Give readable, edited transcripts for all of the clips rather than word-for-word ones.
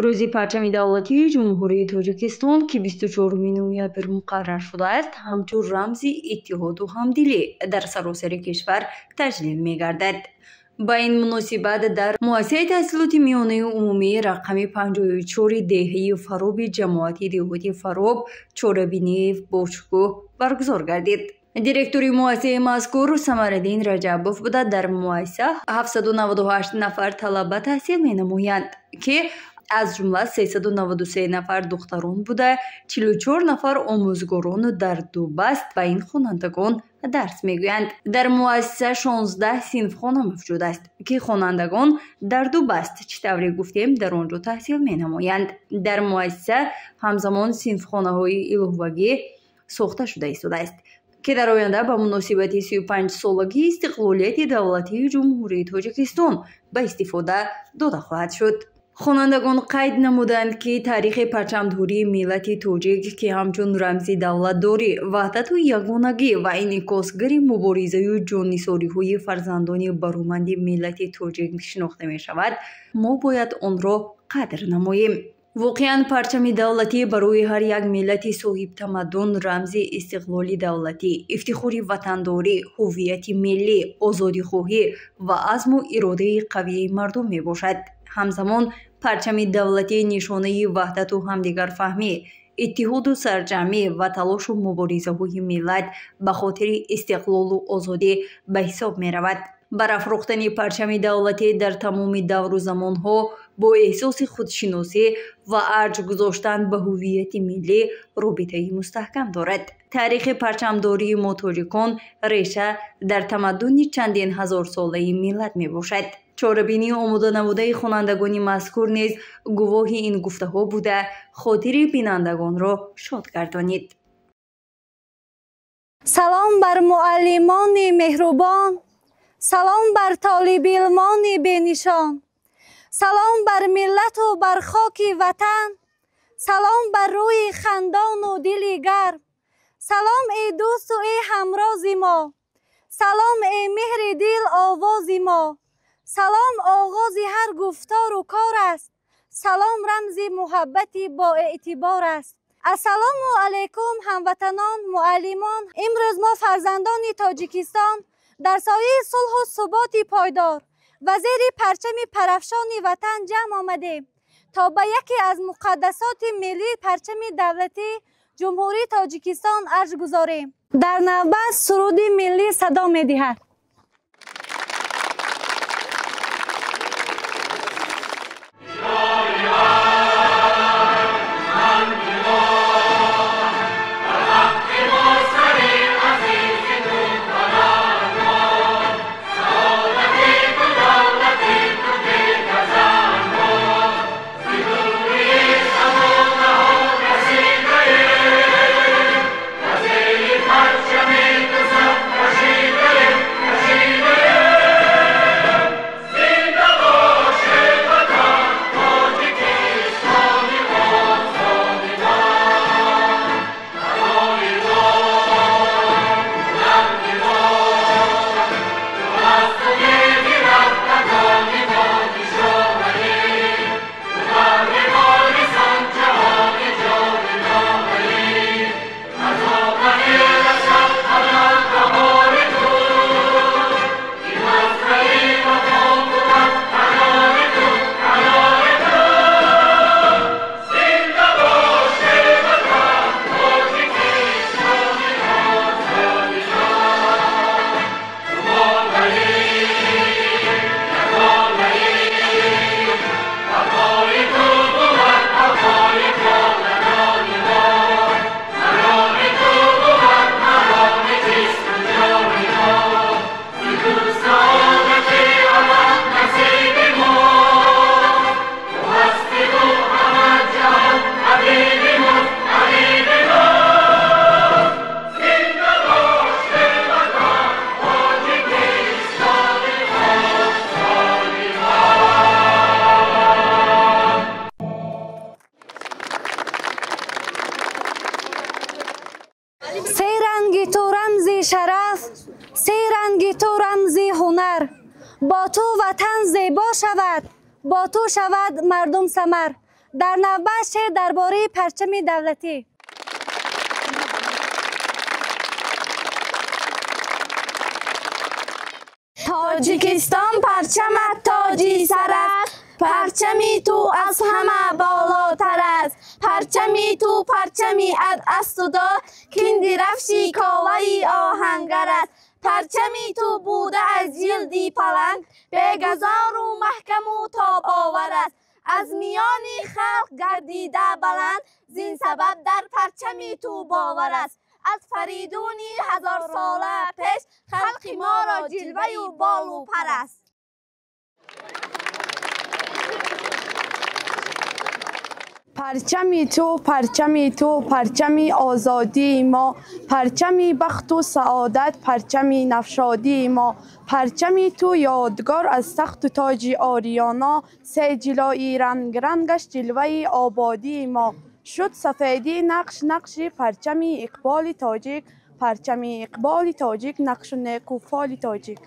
Рӯзи парчами давлатии Ҷумҳурии Тоҷикистон, ки 24 ноябр муқаррар шудааст, ҳамчун рамзи иттиҳоду ҳамдилӣ дар саросари кишвар таҷлил мегардад. Ба ин муносибат дар муассисаи таҳсилоти миёнаи умумии рақами 54 деҳаи Фароби ҷамоати деҳоти Фароб чорабинии бошукӯҳ баргузор гардид. Директори муассисаи мазкур Самариддин Раҷабов буда, дар муассиса 798 нафар талаба таҳсил менамоянд, ки аз ҷумла 393 нафар духтарон буда, 44 нафар омӯзгорону дар ду баст ба ин хонандагон дарс мегӯянд. Дар муассиса 16 синфхона мавҷуд аст, ки хонандагон дар ду баст, чӣ тавре гуфтем, дар он ҷо таҳсил менамоянд. Дар муассиса ҳамзамон синфхонаҳои иловагӣ сохта шуда истодааст, ки дар оянда ба муносибати 35-солагии истиқлолияти давлатии Ҷумҳурии Тоҷикистон ба истифода дода хоҳад шуд. Хонандагон қайд намуданд, ки таърихи парчамдории миллати тоҷик, ки ҳамчун рамзи давлатдорӣ, ваҳдату ягонагӣ ва инъикосгари муборизаю ҷоннисориҳои фарзандони бароманди миллати тоҷик шинохта мешавад, мо бояд онро қадр намоем. Воқеан, парчами давлатӣ барои ҳар як миллати соҳибтамаддун рамзи истиқлоли давлатӣ, ифтихори ватандорӣ, ҳуввияти миллӣ, озодихоҳӣ ва азму иродаи қавии мардум мебошад. Ҳамзамон парчами давлатӣ нишонаи ваҳдату ҳамдигарфаҳмӣ, иттиҳоду сарҷамъӣ ва талошу муборизаҳои миллат ба хотири истиқлолу озодӣ ба ҳисоб меравад. Барафрохтани парчами давлатӣ дар тамоми давру замонҳо бо эҳсоси худшиносӣ ва арҷ гузоштан ба ҳуввияти миллӣ робитаи мустаҳкам дорад. Таърихи парчамдории мо тоҷикон реша дар тамаддуни чандин ҳазорсолаи миллат мебошад. Чорабинии омоданамудаи хонандагони мазкур низ гувоҳи ин гуфтаҳо буда, хотири бинандагонро шод гардонид. Салом бар муаллимони меҳрубон, салом бар толибилмони бенишон, салом бар миллату бар хоки ватан, салом бар рӯи хандону дили гарм, салом эй дӯсту эй ҳамрози мо, салом эй меҳри дил овози мо, салом оғози ҳар гуфтору кор аст, салом рамзи муҳаббати боэътибор аст. Ассалому алайкум, ҳамватанон, муаллимон. Имрӯз мо фарзандони Тоҷикистон дар сояи сулҳу суботи пойдор ва зери парчами парафшони ватан ҷамъ омадем, то ба яке аз муқаддасоти миллии парчами давлатии Ҷумҳурии Тоҷикистон арҷ гузорем. Дар навбат суруди миллӣ садо медиҳад. Се ранги ту рамзи шараф, се ранги ту рамзи ҳунар, бо ту ватан зебо шавад, бо ту шавад мардум самар. Дар навбат шеър дар бораи парчами давлатӣ. Тоҷикистон парчамат тоҷи сар аст, парчами ту аз ҳама болотар аст. Парчами ту парчами асту дод, кинди рафши коваи оҳангар аст. Парчами ту буда аз ҷилди паланг, бегазору маҳкаму тобовар аст. Аз миёни халқ гардида баланд, зин сабаб дар парчами ту бовар аст. Аз Фаридуни ҳазорсола пеш, халқи моро ҷилваю болу пар аст. Парчами ту, парчами ту, парчами озодии мо, парчами бахту саодат, парчами нафшодии мо, парчами ту ёдгор аз тахту тоҷи ориёно, се ҷилои рангрангаш ҷилваи ободии мо. Шуд сафедӣ нақш нақши парчами иқболи тоҷик, парчами иқболи тоҷик, нақшу некуфоли тоҷик.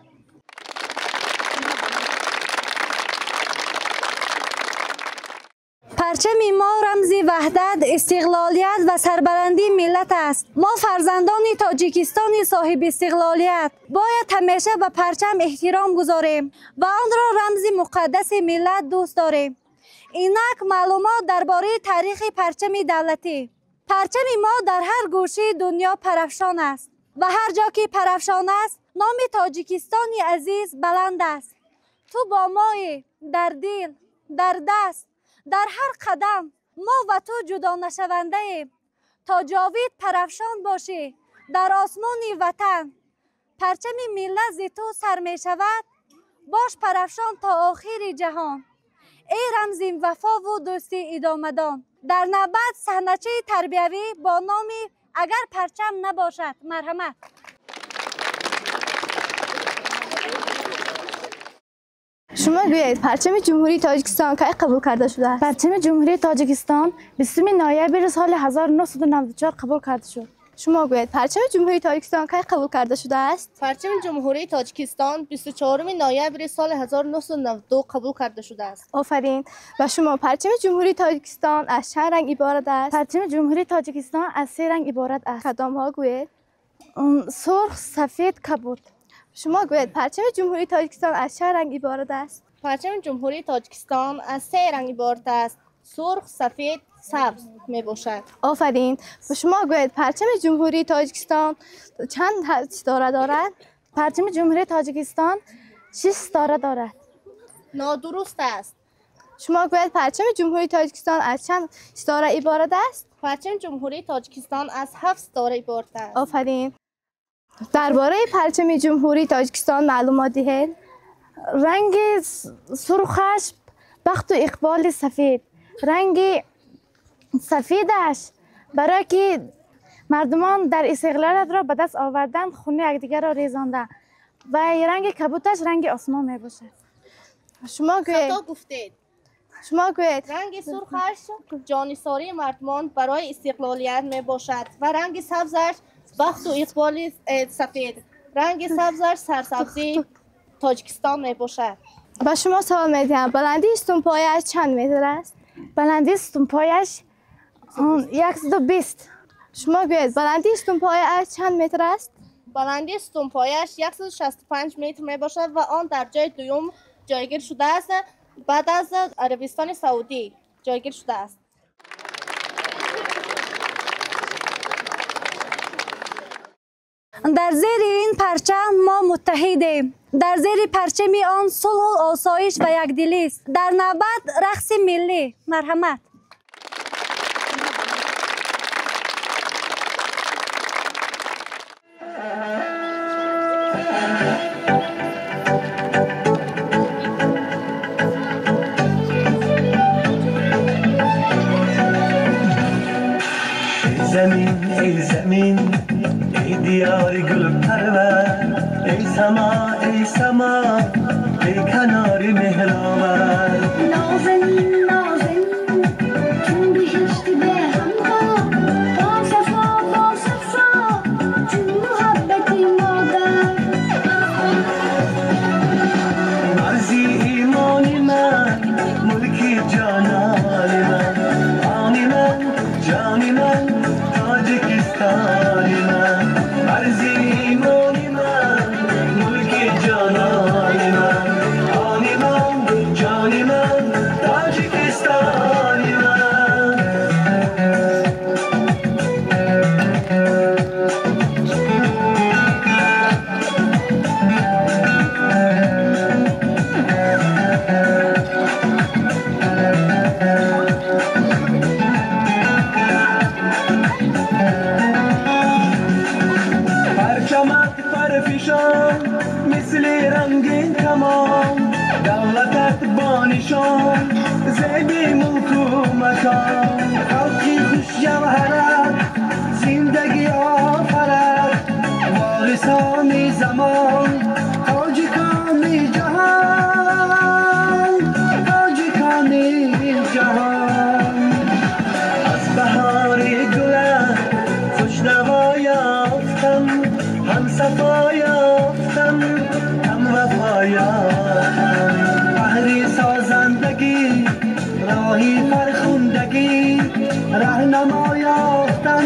Парчами мо рамзи ваҳдат, истиқлолият ва сарбаландии миллат аст. Мо фарзандони Тоҷикистони соҳиби истиқлолият бояд ҳамеша ба парчам эҳтиром гузорем ва онро рамзи муқаддаси миллат дӯст дорем. Инак маълумот дар бораи таърихи парчами давлатӣ. Парчами мо дар ҳар гӯшаи дунё парафшон аст ва ҳар ҷо ки парафшон аст, номи Тоҷикистони азиз баланд аст. Ту бо моӣ дар дил, дар даст, дар ҳар қадам мо ва ту ҷудонашавандаем. То ҷовид парафшон бошӣ дар осмони ватан, парчами миллат зи ту сар мешавад, бош парафшон то охири ҷаҳон. Эй рамзи вафову дӯстӣ идомадон. Дар навбат саҳначаи тарбиявӣ бо номи «Агар парчам набошад». Марҳамат. Шумо гӯед, парчами Ҷумҳурии Тоҷикистон кай қабул карда шудааст? Парчами Ҷумҳурии Тоҷикистон 20 ноябри соли 1994 қабул карда шуд. Шумо гӯед, парчами Ҷумҳурии Тоҷикистон кай қабул карда шудааст? Парчами Ҷумҳурии Тоҷикистон 24 ноябри соли 1992 қабул карда шудааст. Офарин. Ба шумо парчами Ҷумҳурии Тоҷикистон аз чанд ранг иборат аст? Парчами Ҷумҳурии Тоҷикистон аз се ранг иборат аст. Кадомҳо гӯед? Сурх, сафед, кабуд. Шумо гӯед, парчами Ҷумҳурии Тоҷикистон аз чанд ранг иборат аст? Парчами Ҷумҳурии Тоҷикистон аз се ранг иборат аст. Сурх, сафед, сабз мебошад. Офарин. Шумо гӯед, парчами Ҷумҳурии Тоҷикистон чанд ситора дорад? Парчами Ҷумҳурии Тоҷикистон 6 ситора дорад. Нодуруст аст. Шумо гӯед, парчами Ҷумҳурии Тоҷикистон аз чанд ситора иборат аст? Парчами Ҷумҳурии Тоҷикистон аз 7 ситора иборат аст. Офарин. Дар бораи парчами Ҷумҳурии Тоҷикистон маълумот диҳед. Ранги сурхаш бахту иқболи сафед, ранги сафедаш барое ки мардумон дар истиқлолиятро ба даст овардан хуни якдигарро резонданд ва ранги кабуташ ранги осмон мебошад. Шумо гӯед. Хато гуфтед. Шумо гӯед. Ранги сурхаш ҷонисории мардумон барои истиқлолият мебошад ва ранги сабзаш бахту иқболи сафед, ранги сабзаш сарсабзии Тоҷикистон мебошад. Ба шумо савол медиҳам, баландии сутунпояш чанд метр аст? Баландии сутунпояш 120. Шумо гӯед, баландии сутунпояш чанд метр аст? Баландии сутунпояш 165 метр мебошад ва он дар ҷои дуюм ҷойгир шудааст, баъд аз Арабистони Саудӣ ҷойгир шудааст. Дар зери ин парчам мо муттаҳидем. Дар зери парчами он сулҳу осоиш ва якдилист. Дар навбат рақси миллӣ. Марҳамат. زمین ای زمین ای دیار گل پرور ای سما ای سما ای کنار مهرآور نازنین نازنین چون بهشت به همراه با صفا با صفا چون محبت مادر مرزی ایمان من ملکی جانان من макон халқи хушҷавҳарат зиндагӣ офарад ворисони замон тоҷикони ҷаҳон тоҷикони ҷаҳон аз баҳори гулат хушнаво ёфтам ҳам сафо ёфтам ҳам вафо ёфтам баҳри созандагӣ роҳи фархундагӣ раҳнамо ёфтам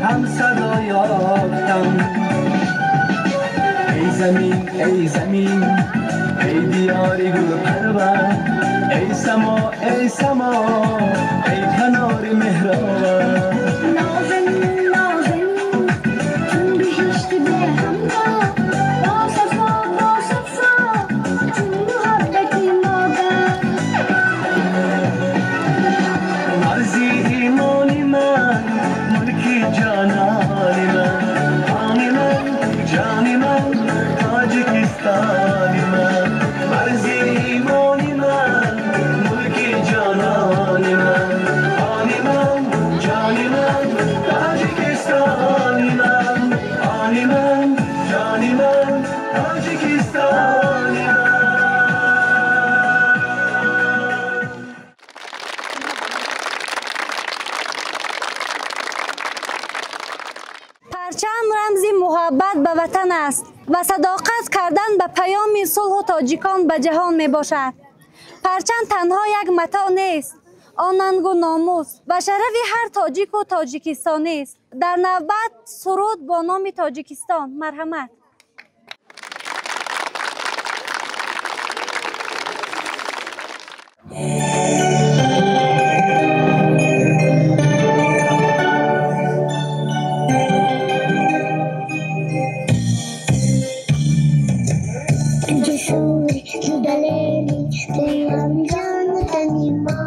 ҳам садо ёфтам эй замин эй замин эй диёри гулпарвар эй само эй само эй канори меҳровар نازنین نازنین چون بهشت به همراه با صفا با صفا چون محبت مادر مرزی ایمانی من ملکی جانانی من آنی من جانی من تاجیکستانی من مرزی ایمانی من ملکی جانانی من آنی من جانی من تاجیکستانی من آنی من جانی من تاجیکستانی من. Парчам рамзи муҳаббат ба ватан аст ва садоқат кардан ба паёми сулҳу тоҷикон ба ҷаҳон мебошад. Парчам танҳо як матоъ нест, он нангу номус ва шарафи ҳар тоҷику тоҷикистонист. Дар навбат суруд бо номи Тоҷикистон. Марҳамат. تو جسوری تو دلیری توی هم جان و تنی ما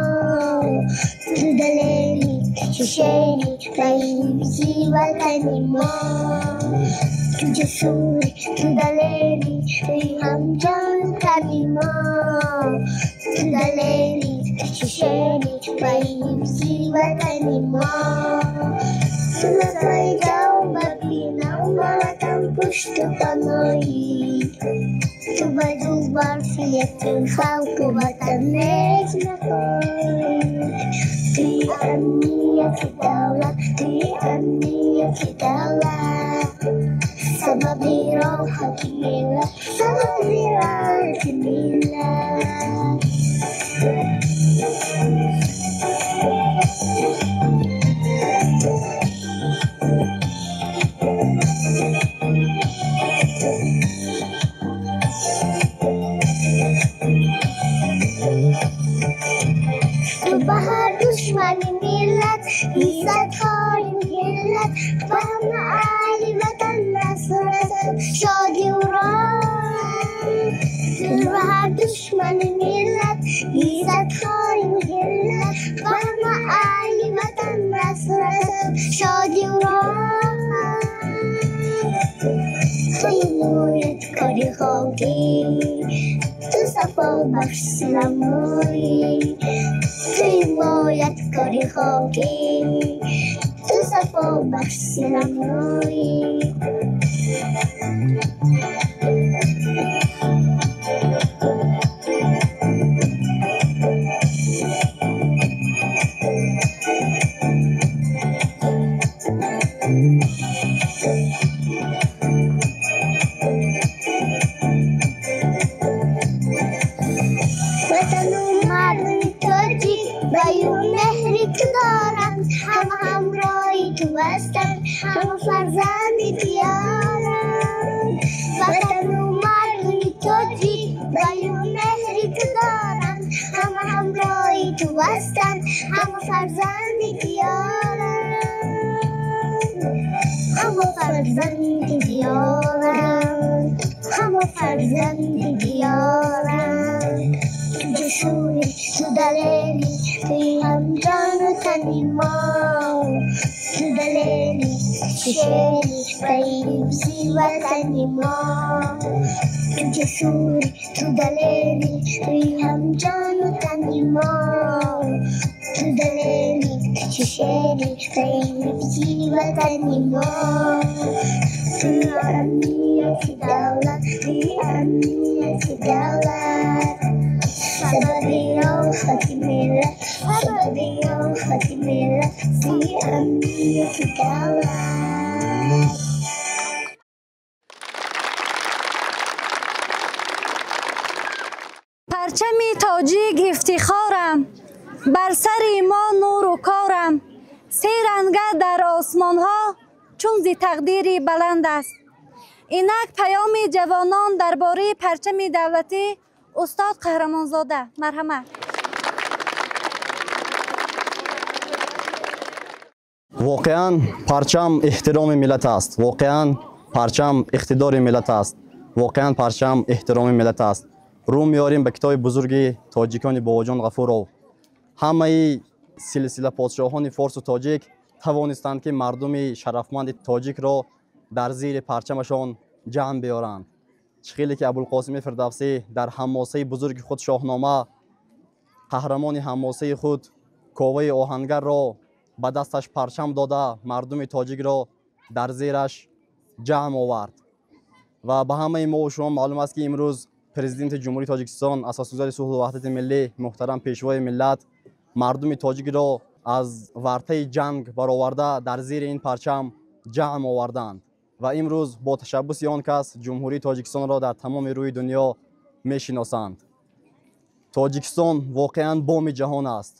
تو دلیری تو شیری رئیسی وطنی ما تو جسوری تو دلیری توی هم جان و تنی ما تو دلیری تو شیری رئیسی وطنی ما تو نسای جو ببینم وطن پشت پناهی تو بدو برفیت خلق وطن نیک نخواهی توی امنیت دولت توی امنیت دولت سبب راحت ملت سبب راحت ملت تو به هر دشمنی ملت عزت خاری ملت به همه اهل وطن رسد شادی و راه تو به هر دشمنی ملت عزت خاری ملت به همه اهل وطن رسد شادی و راه توی نورت کاری خاکی تو صفا بخش سینمایی توی مایت کاری خاکی تو صفا بخش سینمایی وطن و مردم تاجیک با مهری که دارند همه همراهی تو هستند همه فرزند دیارند وطن و مردم تاجیک با مهری که دارند همه همراهی تو هستند همه فرزند دیارند همه فرزند دیارند همه فرزند دیارند تو جسوری تو دلیری توی هم جان و تنی ما تو دلیری تو شیری پیروزی وطنی ما تو جسوری تو دلیری توی هم جان و تنی ما تو Чу шери ғайри ватани мо, ту амнияти давлат, ту амнияти давлат. Сабаби роҳати миллат, сабаби роҳати миллат, ту амнияти давлат. Парчами тоҷик ифтихорам, бар сари мо нуру корам, се ранга дар осмонҳо чун зи тақдири баланд аст. Инак паёми ҷавонон дар бораи парчами давлатӣ. Устод Қаҳрамонзода, марҳамат. Воқеан парчам эҳтироми миллат аст. Воқеан парчам иқтидори миллат аст. Воқеан парчам эҳтироми миллат аст. Рӯ меорем ба китоби бузурги тоҷикони Бобоҷон Ғафуров. Ҳамаи силсила подшоҳони форсу тоҷик тавонистанд, ки мардуми шарафманди тоҷикро дар зири парчамашон ҷамъ биёранд. Чӣ хеле ки Абулқосими Фирдавсӣ дар ҳамосаи бузурги худ Шоҳнома қаҳрамони ҳамосаи худ Коваи Оҳангарро ба дасташ парчам дода, мардуми тоҷикро дар зераш ҷамъ овард. Ва ба ҳамаи мо шумо маълум аст, ки имрӯз президенти Ҷумҳурии Тоҷикистон, асосгузори сулҳу ваҳдати миллӣ, муҳтарам Пешвои миллат мардуми тоҷикро аз вартаи ҷанг бароварда дар зери ин парчам ҷамъ оварданд. Ва имрӯз бо ташаббуси он кас Ҷумҳурии Тоҷикистонро дар тамоми рӯи дунё мешиносанд. Тоҷикистон воқеан боми ҷаҳон аст.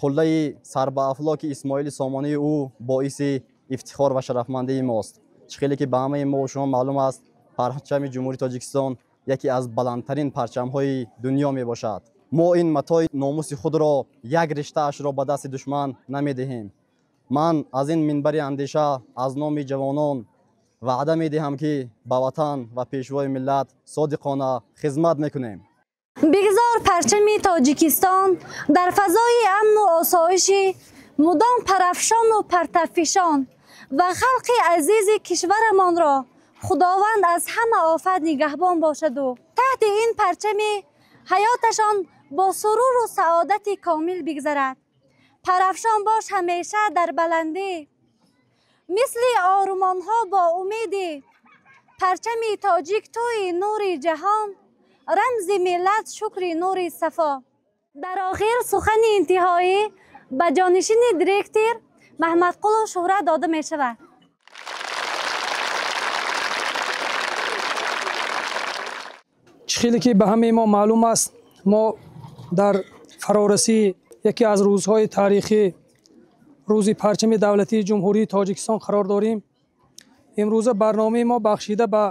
Қуллаи сарбаафлоки Исмоили Сомонии ӯ боиси ифтихор ва шарафмандии мост. Чӣ хеле ки ба ҳамаи мо шумо маълум аст, парчами Ҷумҳурии Тоҷикистон яке аз баландтарин парчамҳои дунё мебошад. Мо ин матои номуси худро як риштаашро ба дасти душман намедиҳем. Ман аз ин минбари андеша аз номи ҷавонон ваъда медиҳам, ки ба ватан ва пешвои миллат содиқона хизмат мекунем. Бигзор парчами Тоҷикистон дар фазои амну осоиши мудом парафшону партафишон ва халқи азизи кишварамонро Худованд аз ҳама офат нигаҳбон бошаду таҳти ин парчами ҳаёташон бо суруру саодати комил бигзарад. Парафшон бош ҳамеша дар баландӣ, мисли орумонҳо бо умедӣ. Парчами тоҷик тӯи нури ҷаҳон, рамзи миллат шукри нури сафо. Дар охир сухани интиҳоӣ ба ҷонишини директор Маҳмадқулов шӯҳрат дода мешавад. Чӣ хеле ки ба ҳамаи мо маълум аст, мо дар фарорасии яке аз рӯзҳои таърихӣ, рӯзи парчами давлатии Ҷумҳурии Тоҷикистон қарор дорем. Имрӯза барномаи мо бахшида ба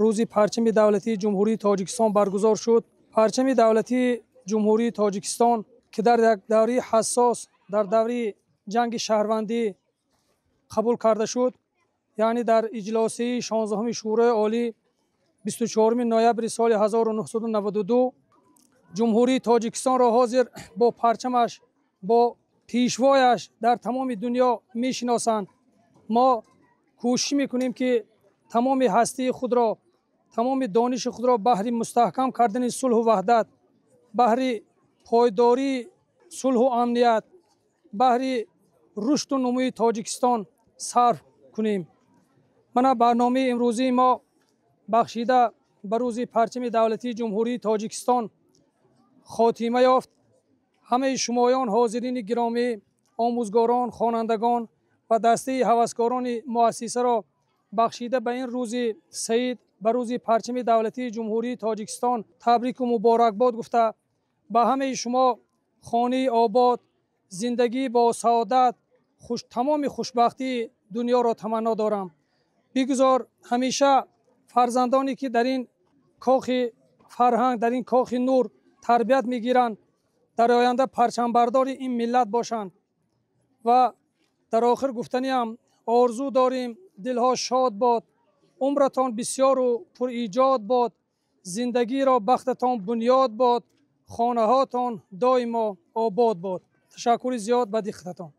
рӯзи парчами давлатии Ҷумҳурии Тоҷикистон баргузор шуд. Парчами давлатии Ҷумҳурии Тоҷикистон, ки дар як давраи ҳассос, дар давраи ҷанги шаҳрвандӣ қабул карда шуд, яъне дар иҷлосияи 16-уми Шӯрои Олӣ 24 ноябри соли 1992 Ҷумҳурии Тоҷикистонро ҳозир бо парчамаш, бо пешвояш дар тамоми дунё мешиносанд. Мо кӯшиш мекунем, ки тамоми ҳастии худро, тамоми дониши худро баҳри мустаҳкам кардани сулҳу ваҳдат, баҳри пойдории сулҳу амният, баҳри рушду нумӯи Тоҷикистон сарф кунем. Мана барномаи имрӯзии мо бахшида ба рӯзи парчами давлатии Ҷумҳурии Тоҷикистон хотима ёфт. Ҳамаи шумоён, ҳозирини гиромӣ, омӯзгорон, хонандагон ва дастаи ҳаваскорони муассисаро бахшида ба ин рӯзи саид, ба рӯзи парчами давлатии Ҷумҳурии Тоҷикистон табрику муборакбод гуфта, ба ҳамаи шумо хонаи обод, зиндагӣ бо саодат, тамоми хушбахтии дунёро таманно дорам. Бигузор ҳамеша фарзандоне ки дар ин кохи фарҳанг, дар ин кохи нур тарбият мегиранд, дар оянда парчамбардори ин миллат бошанд. Ва дар охир гуфтаниам орзу дорем дилҳо шод бод, умратон бисёру пуриҷод бод, зиндагиро бахтатон бунёд бод, хонаҳотон доимо обод бод. Ташаккури зиёд ба диққататон.